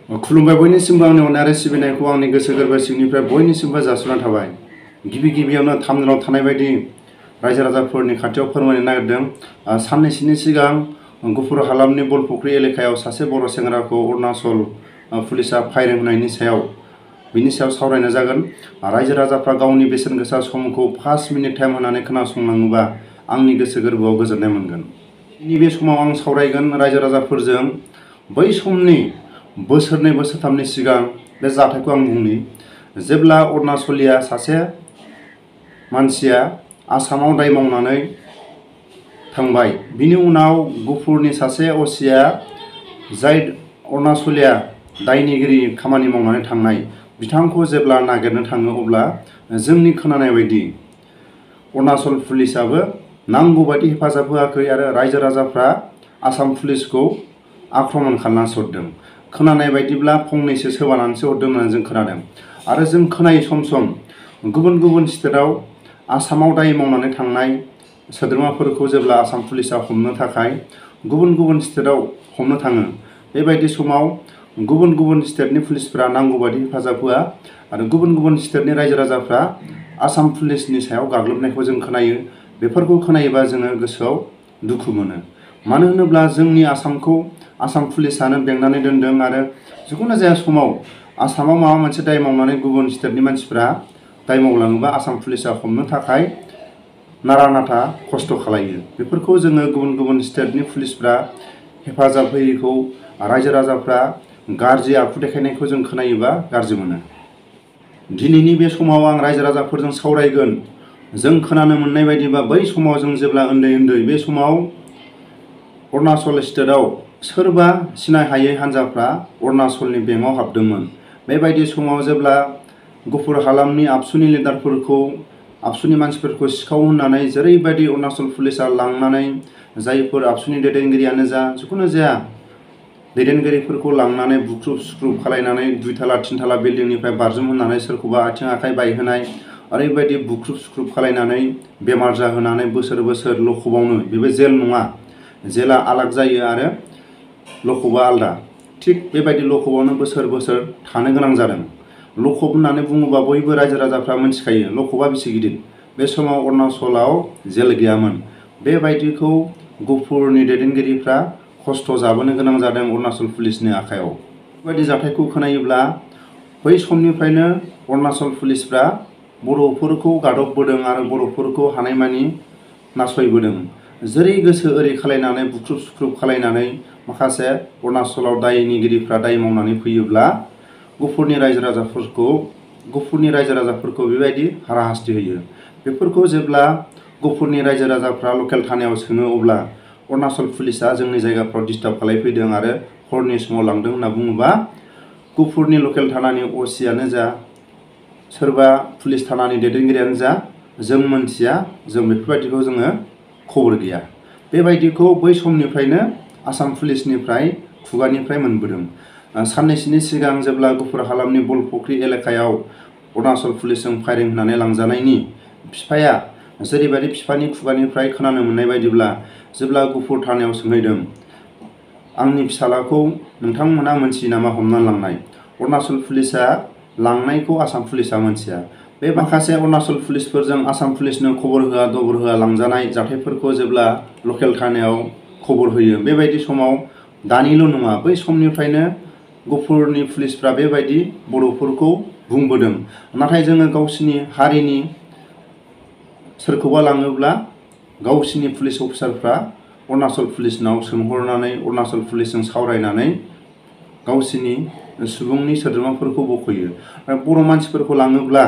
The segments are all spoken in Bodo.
खुलुमबाय बयनिसिमबो आंनि अननाय आरो सिबिनायखौ आंनि गोसो गोरबो सिंनिफ्राय बयनिसिमबो जासिहरनाय थाबाय। गिबियावनो थामदिनाव थानाय बायदि रायजो राजाफोरनि खाथियाव फोरमायनो नागिरदों। साननैसोनि सिगां गुफुर हालामनि बलफुख्रि एलेकायाव सासे बर' सेंग्राखौ अरुणाचल पुलिसा फायरिं होनायनि सायाव सावरायनाय जागोन। रायजो राजाफ्रा गावनि बेसेन गोसा समखौ 5 मिनिट टाइम होनानै खोनासंलाङोबा आंनि गोसो गोरबोआव गोजोननाय मोनगोन। नैबे समाव आं सावरायगोन रायजो राजाफोरजों बै समनि बोसोरनै बोसोरथामनि सिगां बे जाथायखौ आं बुंनि। जेब्ला अरुणाचलिया सासे मानसिया आसामाव दाय मावनानै थांबाय, बिनि उनाव गुफुरनि सासे असिया जाय अरुणाचलिया दायनिगिरि खामानि मावनानै थांनाय बिथांखौ जेब्ला नागिरनो थाङो, अब्ला जोंनि खोनानाय बायदि अरुणाचल पुलिसाबो नांगौ बायदि हेफाजाब होआखै आरो रायजो राजाफ्रा आसाम पुलिसखौ आक्रमण खालामनासो हरदों। खोनानाय बायदिब्ला फंनैसो सोबानानैसो हरदों होननानै जों खोनादों। आरो जों खोनायो सम सम गुबुन स्टेटआव आसामाव दाय मावनानै थांनाय सोद्रोमाफोरखौ जेब्ला आसाम पुलिसा हमनो थाखाय गुबुन स्टेटआव हमनो थाङो, बेबायदि समाव गुबुन स्टेटनि पुलिसफोरा नांगौ बायदि हेफाजाब होआ आरो गुबुन स्टेटनि रायजो राजाफ्रा आसाम पुलिसनि सायाव गाग्लोबनायखौ जों खोनायो। बेफोरखौ खोनायोबा जोङो गोसोआव दुखु मोनो। मानो होनोब्ला जोंनि आसामखौ आसाम पुलिसानो बेंनानै दोनदों आरो जिखुनु जाया समाव आसामाव माबा मोनसे दाय मावनानै गुबुन स्टेटनि मानसिफ्रा दाय मावलाङोबा आसाम पुलिसा हमनो थाखाय नारा नाथा खस्थ' खालायो। बेफोरखौ जोङो गुबुन स्टेटनि पुलिसफ्रा हेफाजाब होयैखौ रायजो राजाफ्रा गाज्रि आखु देखायनायखौ जों खोनायोबा गाज्रि मोनो। दिनैनि बे समाव आं रायजो राजाफोरजों सावरायगोन। जों खोनानो मोननाय बायदिबा बै समाव जों जेब्ला उन्दै बे समाव अरुणाचल स्टेटआव सोरबा सिनाय हायै हान्जाफ्रा अरुणाचलनि बेंकआव हाबदोंमोन। बेबायदि समाव जेब्ला गुफुर हालामनि आबसुनि लिडारफोरखौ आबसुनि मानसिफोरखौ सिखाव होननानै जेरैबायदि अरुणाचल पुलिसा लांनानै जायफोर आबसुनि दैदेनगिरियानो जा जिखुनु जाया दैदेनगिरिफोरखौ लांनानै बुख्रुब सुख्रुब खालायनानै 2 थाला 3 थाला बिल्डिंनिफ्राय बारजुम होनानै सोरखौबा आथिं आखाइ बायहोनाय, ओरैबायदि बुख्रुब सुख्रुब खालायनानै बेमार जाहोनानै बोसोर लखबावनो, बेबो जेल नङा, जेला आलाग जायो आरो लखबा आलदा, थिग बेबायदि लखबावनो बोसोर थानो गोनां जादों। लखब होननानै बुङोबा बयबो रायजो राजाफ्रा मिथिखायो लखबा बेसे गिदिर। बे समाव अरुणाचलाव जेल गैयामोन। बेबायदिखौ गुफुरनि दैदेनगिरिफ्रा खस्थ' जाबोनो गोनां जादों अरुणाचल पुलिसनि आखायाव। बेबायदि जाथायखौ खोनायोब्ला बै समनिफ्रायनो अरुणाचल पुलिसफ्रा बर'फोरखौ गादबबोदों आरो बर'फोरखौ हानायमानि नासयबोदों। जेरै गोसो ओरै खालायनानै बुख्रुब सुख्रुब खालायनानै माखासे अरुणाचलाव दायनिगिरिफ्रा दाय मावनानै फैयोब्ला गुफुरनि रायजो राजाफोरखौ बेबायदि हाराहास्ति होयो। बेफोरखौ जेब्ला गुफुरनि रायजो राजाफ्रा लकेल थानायाव सोङो, अब्ला अरुणाचल पुलिसा जोंनि जायगाफ्राव डिस्टार्ब खालायफैदों आरो हरनि समाव लांदों होनना बुङोबा गुफुरनि लकेल थानानि असियानो जा सोरबा पुलिस थानानि दैदेनगिरियानो जा जों मोनथिया, जों बेफोरबायदिखौ जोङो खबर गैया। बेबायदिखौ बै समनिफ्रायनो आसाम पुलिसनिफ्राय खुगानिफ्राय मोनबोदों। साननैसोनि सिगां जेब्ला गुफुर हालामनि बलफुख्रि एलेकायाव अरुणाचल पुलिसजों फायरिं होनानै लांजानायनि बिफाया जेरैबायदि बिफानि खुगानिफ्राय खोनानो मोननाय बायदिब्ला जेब्ला गुफुर थानायाव सोंहैदों, आंनि फिसालाखौ नोंथांमोना मोनथियो नामा हमनानै लांनाय? अरुणाचल पुलिसा लांनायखौ आसाम पुलिसा मोनथिया। बे माखासे अरुणाचल पुलिसफोरजों आसाम पुलिसनो खबर होआ दबर होआ लांजानाय जाथायफोरखौ जेब्ला लकेल थानायाव खबर होयो, बेबायदि समाव दानिल' नङा, बै समनिफ्रायनो गुफुरनि पुलिसफ्रा बेबायदि बर'फोरखौ बुंबोदों। नाथाय जोङो गावसिनि हारिनि सोरखौबा लाङोब्ला गावसिनि पुलिस अफिसारफ्रा अरुणाचल पुलिसनाव सोंहरनानै अरुणाचल पुलिसजों सावरायनानै गावसिनि सुबुंनि सोद्रोमाफोरखौ बख'यो। बर' मानसिफोरखौ लाङोब्ला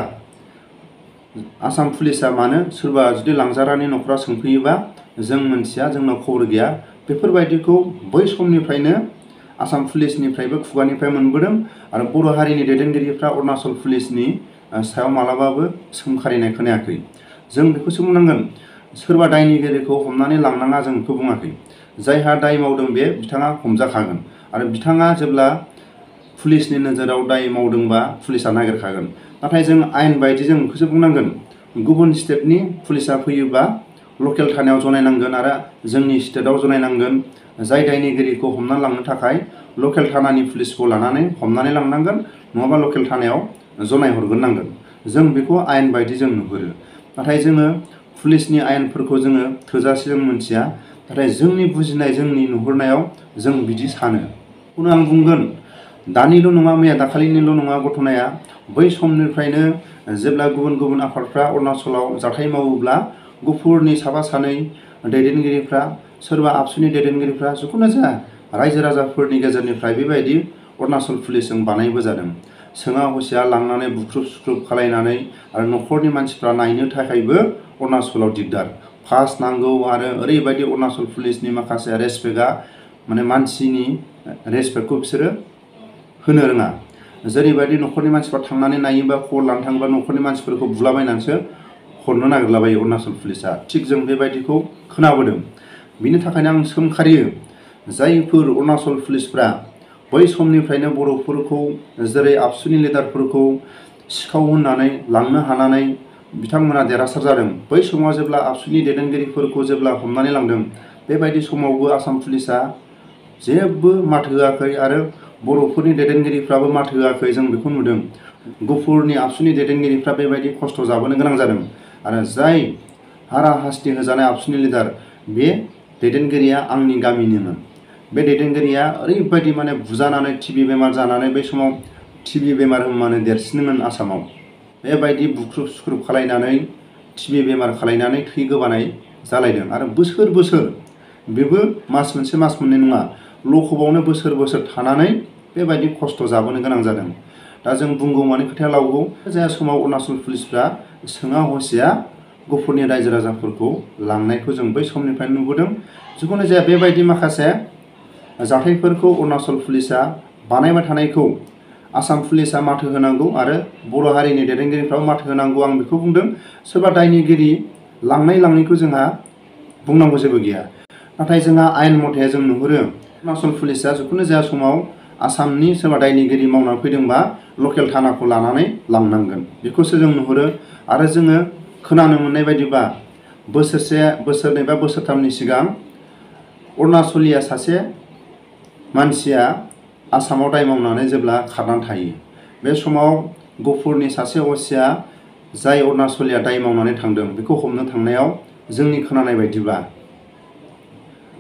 आसाम पुलिसा मानो सोरबा जुदि लांजारानि न'खरा सोंफैयोबा जों मोनथिया, जोंनाव खबर गैया, बेफोरबायदिखौ बै समनिफ्रायनो आसाम पुलिसनिफ्रायबो खुगानिफ्राय मोनबोदों आरो बर' हारिनि दैदेनगिरिफ्रा अरुणाचल पुलिसनि सायाव मालाबाबो सोंखारिनाय खोनायाखै। जों बेखौसो बुंनांगोन, सोरबा दायनिगिरिखौ हमनानै लांनाङा जों बेखौ बुङाखै। जायहा दाय मावदों बे बिथाङा हमजाखागोन आरो बिथाङा जेब्ला पुलिसनि नोजोराव दाय मावदोंबा पुलिसा नागिरखागोन। नाथाय जों आयेन बायदि जों बेखौसो बुंनांगोन, गुबुन स्टेटनि पुलिसा फैयोबा लकेल थानायाव जनायनांगोन आरो जोंनि स्टेटआव जनायनांगोन। जाय दायनिगिरिखौ हमना लांनो थाखाय लकेल थानानि पुलिसखौ लानानै हमनानै लांनांगोन, नङाबा लकेल थानायाव जनाय हरग्रोनांगोन। जों बेखौ आयेन बायदि जों नुहुरो। नाथाय जोङो पुलिसनि आयेनफोरखौ जोङो थोजासे जों मोनथिया। नाथाय जोंनि बुजिनाय, जोंनि नुहुरनायाव जों बिदि सानो। बेखौनो आं बुंगोन, दानिल' नङा, मैया दाखालिनिल' नङा घटनाया। बै समनिफ्रायनो जेब्ला गुबुन गुबुन आफादफ्रा अरुणाचलाव जाथाय मावोब्ला गुफुरनि साफा सानै दैदेनगिरिफ्रा, सोरबा आबसुनि दैदेनगिरिफ्रा, जिखुनु जाया रायजो राजाफोरनि गेजेरनिफ्राय बेबायदि अरुणाचल पुलिसजों बानायबोजादों। सोङा हसिया लांनानै बुख्रुब सुख्रुब खालायनानै आरो न'खरनि मानसिफ्रा नायनो थाखायबो अरुणाचलाव दिगदार। पास नांगौ आरो ओरैबायदि अरुणाचल पुलिसनि माखासे रेसपेक्टआ, माने मानसिनि रेसपेक्टखौ बिसोरो होनो रोङा। जेरैबायदि न'खरनि मानसिफ्रा थांनानै नायोबा, खबर लानो थाङोबा न'खरनि मानसिफोरखौ बुलाबायनानैसो हरनो नागिरलाबायो अरुणाचल पुलिसा। थिग जों बेबायदिखौ खोनाबोदों। बिनि थाखायनो आं सोंखारियो, जायफोर अरुणाचल पुलिसफ्रा बै समनिफ्रायनो बर'फोरखौ, जेरै आबसुनि लिडारफोरखौ सिखाव होननानै लांनो हानानै बिथांमोना देरहासार जादों। बै समाव जेब्ला आबसुनि दैदेनगिरिफोरखौ जेब्ला हमनानै लांदों, बेबायदि समावबो आसाम पुलिसा जेबो माथो होआखै आरो बर'फोरनि दैदेनगिरिफ्राबो माथो होआखै। जों बेखौ नुदों। गुफुरनि आबसुनि दैदेनगिरिफ्रा बेबायदि खस्थ' जाबोनो गोनां जादों। आरो जाय हारा हास्ति होजानाय आबसुनि लिडार, बे दैदेनगिरिया आंनि गामिनिमोन। बे दैदेनगिरिया ओरैबायदि माने बुजानानै टिबि बेमार जानानै, बै समाव टिबि बेमार होनबानो देरसिनोमोन आसामाव। बेबायदि बुख्रुब सुख्रुब खालायनानै टिबि बेमार खालायनानै थै गोबानाय जालायदों। आरो बोसोर बोसोर, बेबो मास मोनसे मास मोननै नङा, लकआपआवनो बोसोर बोसोर थानानै बेबायदि खस्थ' जाबोनो गोनां जादों। दा जों बुंगौ माने खोथाया लावगौ। जाय समाव अरुणाचल पुलिसफ्रा सोङा हसिया गुफुरनि रायजो राजाफोरखौ लांनायखौ जों बै समनिफ्रायनो नुबोदों। जिखुनु जाया बेबायदि माखासे जाथायफोरखौ अरुणाचल पुलिसा बानायबाय थानायखौ आसाम पुलिसा माथो होनांगौ आरो बर' हारिनि दैदेनगिरिफ्राबो माथो होनांगौ। आं बेखौ बुंदों। सोरबा दायनिगिरि लांनायखौ जोंहा बुंनांगौ जेबो गैया। नाथाय जोंहा आयेन मथे जों नुहुरो अरुणाचल पुलिसा जिखुनु जाया समाव आसामनि सोरबा दायनिगिरि मावनानै फैदोंबा लकेल थानाखौ लानानै लांनांगोन। बेखौसो जों नुहुरो। आरो जोङो खोनानो मोननाय बायदिबा बोसोरनै बा बोसोरथामनि सिगां अरुणाचलिया सासे मानसिया आसामाव दाय मावनानै जेब्ला खारनानै थायो, बे समाव गुफुरनि सासे असिया जाय अरुणाचलिया दाय मावनानै थांदों, बेखौ हमनो थांनायाव जोंनि खोनानाय बायदिब्ला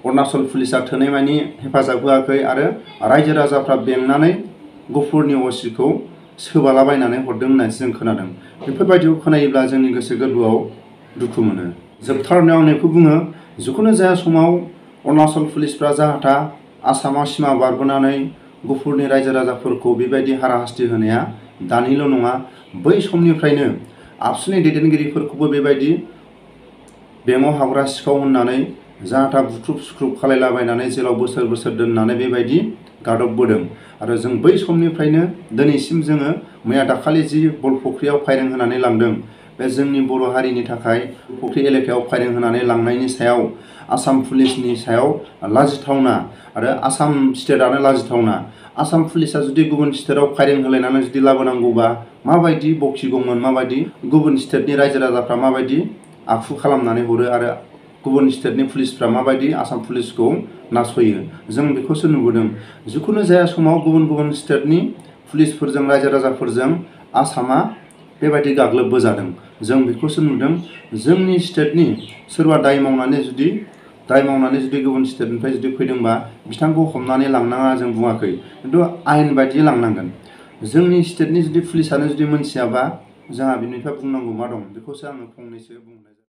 अरुणाचल पुलिसा थोनायमानि हेफाजाब होआखै आरो रायजो राजाफ्रा बेंनानै गुफुरनि असिखौ सोबालाबायनानै हरदों होननानैसो जों खोनादों। बेफोरबायदिखौ खोनायोब्ला जोंनि गोसो गोरबोआव दुखु मोनो। जोबथारनायाव आं बेखौ बुङो, जिखुनु जाया समाव अरुणाचल पुलिसफ्रा जाहाथा आसामाव सिमा बारबोनानै गुफुरनि रायजो राजाफोरखौ बेबायदि हाराहास्ति होनाया दानिल' नङा, बै समनिफ्रायनो आबसुनि दैदेनगिरिफोरखौबो बेबायदि बेंकआव हाबग्रा सिखाव होननानै जाहाथा बुख्रुब सुख्रुब खालायलाबायनानै जेलाव बोसोर बोसोर दोननानै बेबायदि गादबबोदों। आरो जों बै समनिफ्रायनो दिनैसिम जोङो मैया दाखालि जि बल फख्रियाव फायरिं होनानै लांदों, बे जोंनि बर' हारिनि थाखाय फख्रि एलेकायाव फायरिं होनानै लांनायनि सायाव आसाम पुलिसनि सायाव लाजिथावना आरो आसाम स्टेटआनो लाजिथावना। आसाम पुलिसा जुदि गुबुन स्टेटआव फायरिं होलायनानै जुदि लाबोनांगौबा माबायदि बखिगौमोन, माबायदि गुबुन स्टेटनि रायजो राजाफ्रा माबायदि आखु खालामनानै हरो आरो गुबुन स्टेटनि पुलिसफ्रा माबायदि आसाम पुलिसखौ नासयो, जों बेखौसो नुबोदों। जिखुनु जाया समाव गुबुन गुबुन स्टेटनि पुलिसफोरजों रायजो राजाफोरजों आसामा बेबायदि गाग्लोबबोजादों। जों बेखौसो नुदों। जोंनि स्टेटनि सोरबा दाय मावनानै जुदि गुबुन स्टेटनिफ्राय जुदि फैदोंबा बिथांखौ हमनानै लांनाङा जों बुङाखै, खिन्थु आयेन बायदियै लांनांगोन। जोंनि स्टेटनि जुदि पुलिसानो जुदि मोनथियाबा जोंहा बिनिफ्राय बुंनांगौ मा दं, बेखौसो आङो फंनैसो बुंनाय जाबाय।